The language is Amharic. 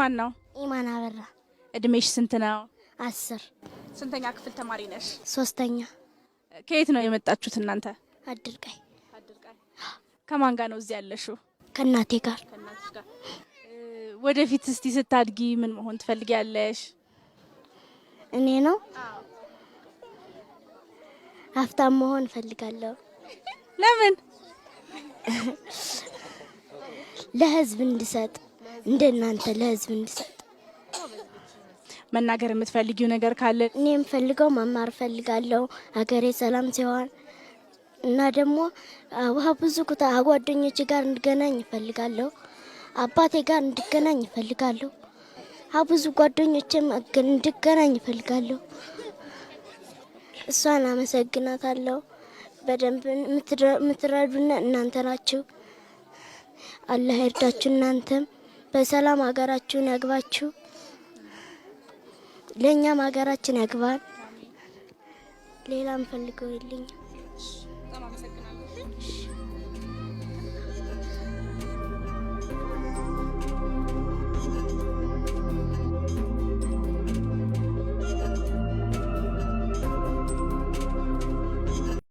ማን ነው? ኢማን አበራ። እድሜሽ ስንት ነው? 10። ስንተኛ ክፍል ተማሪ ነሽ? 3ኛ። ከየት ነው የመጣችሁት እናንተ? አድርቃይ። ከማን ጋር ነው እዚህ ያለሽው? ከእናቴ ጋር። ከእናትሽ ጋር። ወደፊት እስቲ ስታድጊ ምን መሆን ትፈልጊያለሽ? እኔ ነው ሀብታም መሆን እፈልጋለሁ። ለምን? ለህዝብ እንድሰጥ፣ እንደናንተ ለህዝብ እንድሰጥ። መናገር የምትፈልጊው ነገር ካለ? እኔ የምፈልገው መማር እፈልጋለሁ፣ ሀገሬ ሰላም ሲሆን፣ እና ደግሞ ውሃ ብዙ ኩታ ጓደኞቼ ጋር እንድገናኝ እፈልጋለሁ። አባቴ ጋር እንድገናኝ እፈልጋለሁ። ብዙ ጓደኞቼም እንድገናኝ እፈልጋለሁ። እሷን አመሰግናታለሁ። በደንብ የምትረዱና እናንተ ናችሁ። አላህ ይርዳችሁ። እናንተም በሰላም ሀገራችሁን ያግባችሁ። ለኛም ሀገራችን ያግባን። ሌላ ምፈልገው የለኝም።